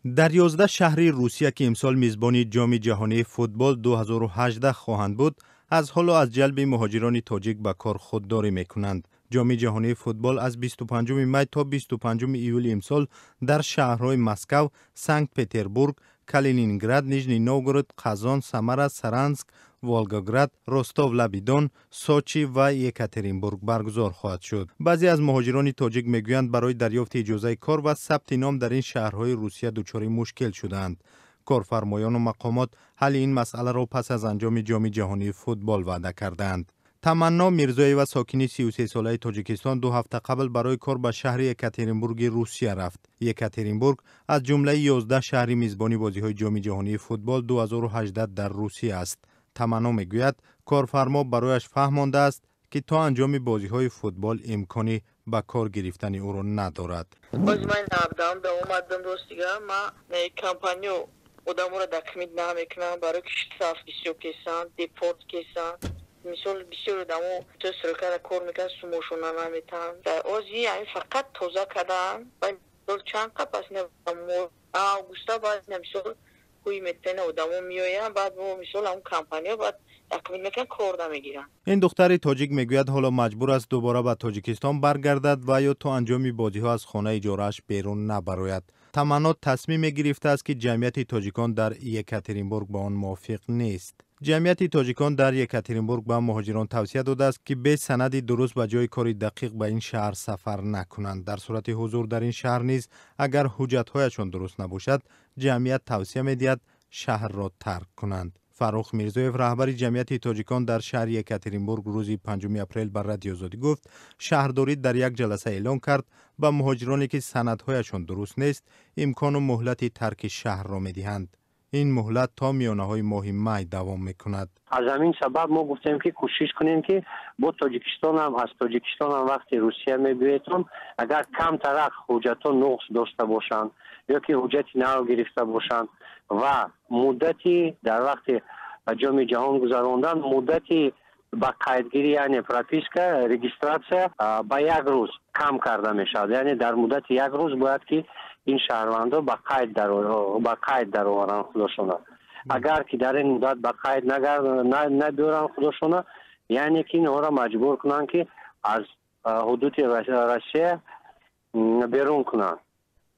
Дар 11 шаҳри Русия, ки имсол мизбони Ҷоми ҷаҳонии футбол 2018 хоҳанд буд, аз ҳоло аз ҷалби муҳоҷирони тоҷик ба кор худдорӣ мекунанд. Ҷоми ҷаҳонии футбол аз 25 май то 25 июли имсол дар шаҳрҳои Москав, Санкт Петербург, Калининград, Нижний Новгород, Қазон, Самара, Саранск, Волгоград, Ростов лаби Дон, Сочи ва Екатеринбург баргузор хоҳад шуд. Баъзе аз муҳоҷирони тоҷик мегӯянд, барои дарёфти иҷозаи кор ва сабти ном дар ин шаҳрҳои Русия дучори мушкил шудаанд. Корфармоёну мақомот ҳалли ин масъаларо пас аз анҷоми Ҷоми ҷаҳонии футбол ваъда кардаанд. Таманно Мирзоева, сокини 33-солаи Тоҷикистон, 2 ҳафта қабл барои кор ба шаҳри Екатеринбурги Русия рафт. Екатеринбург аз ҷумлаи 11 шаҳри мизбони бозиҳои Ҷоми ҷаҳонии футбол 2018 дар Русия аст. Таманно мегӯяд, корфармо барояш фаҳмондааст, ки то анҷоми бозиҳои футбол имкони ба кор гирифтани ӯро надорад. Боз ман 17-да омадам. Ростига, ма компаниё одаморо документ намекунам, барои ки штраф бисёр кесанд, депорт кесанд. Мисол, бисёр одамо то стройка ра кор мекунанд, сумошона наметаҳанд. Ози ҳамин фақат тоза карданд. Чанд қа пас августа баъд, мисол, ҳуй метена, одамо меоянд, баъд мисол, ҳамн компаниё баъд документ мекунанд, кор намегиранд. Ин духтари тоҷик мегӯяд, ҳоло маҷбур аст дубора ба Тоҷикистон баргардад ва ё то анҷоми бозиҳо аз хонаи иҷорааш берун набарояд. Таманно тасмиме гирифтааст, ки ҷамъияти тоҷикон дар Екатеринбург ба он мувофиқ нест. Ҷамъияти тоҷикон дар Екатеринбург ба муҳоҷирон тавсия додааст, ки бе санади дуруст ба ҷои кори дақиқ ба ин шаҳр сафар накунанд. Дар сурати ҳузур дар ин шаҳр низ, агар ҳуҷҷатҳояшон дуруст набошад, ҷамъият тавсия медиҳад шаҳрро тарк кунанд. Фаррух Мирзоев, раҳбари ҷамъияти тоҷикон дар шаҳри Екатеринбург, рӯзи 5 апрел ба Радиои Озодӣ гуфт, шаҳрдорӣ дар як ҷаласа эълон кард, ба муҳоҷироне, ки санадҳояшон дуруст нест, имкону муҳлати тарки шаҳрро медиҳанд. Ин муҳлат то миёнаҳои моҳи май давом мекунад. Аз ҳамин сабаб мо гуфтем, ки кӯшиш кунем, ки бо Тоҷикистонам, аз Тоҷикистонам вақти Русия мебиёедтон, агар камтарак ҳуҷҷатҳо нуқс дошта бошанд ё ки ҳуҷҷати нав гирифта бошанд ва муддати дар вақти Ҷоми ҷаҳон гузарондан муддати ба қайдгирӣ, яъне прописка, регистрация ба як рӯз кам карда мешавад. Яъне дар муддати як рӯз бояд ки ин шаҳрвандо ба қайд дароваранд худошона. Агар ки дар ин муддат ба қайд набиёранд худошона, яъне ки инҳоро маҷбур кунанд, ки аз ҳудуди Россия берун кунанд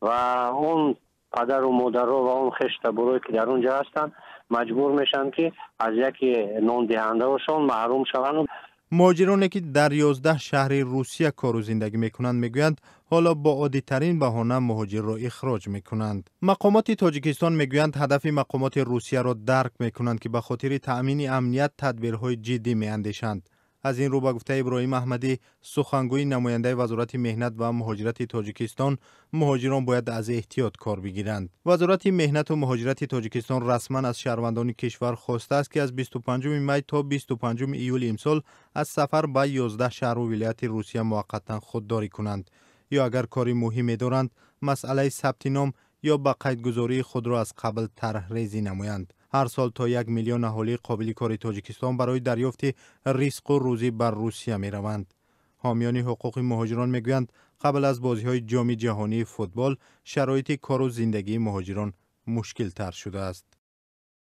ва он падару модаро ва он хештаборое, ки дар он ҷо ҳастанд, маҷбур мешаванд, ки аз яке нондиҳандаашон маҳрум шаванд. Муҳоҷироне, ки дар 11 шаҳри Русия кору зиндагӣ мекунанд, мегӯянд, ҳоло бо оддитарин баҳона муҳоҷирро ихроҷ мекунанд. Мақомоти Тоҷикистон мегӯянд, ҳадафи мақомоти Русияро дарк мекунанд, ки ба хотири таъмини амният тадбирҳои ҷиддӣ меандешанд. Аз ин рӯ, ба гуфтаи Иброҳим Аҳмадӣ, сухангӯи намояндаи Вазорати меҳнат ва муҳоҷирати Тоҷикистон, муҳоҷирон бояд аз эҳтиёт кор бигиранд. Вазорати меҳнату муҳоҷирати Тоҷикистон расман аз шаҳрвандони кишвар хостааст, ки аз 25 май то 25 июли имсол аз сафар ба 11 шаҳру вилояти Русия муваққатан худдорӣ кунанд ё агар кори муҳиме доранд, масъалаи сабти ном ё ба қайдгузории худро аз қабл тарҳрезӣ намоянд. Ҳар сол то 1 миллион аҳолии қобили кори Тоҷикистон барои дарёфти ризқу рӯзӣ бар Русия мераванд. Ҳомиёни ҳуқуқи муҳоҷирон мегӯянд, қабл аз бозиҳои Ҷоми ҷаҳонии футбол шароити кору зиндагии муҳоҷирон мушкилтар шудааст.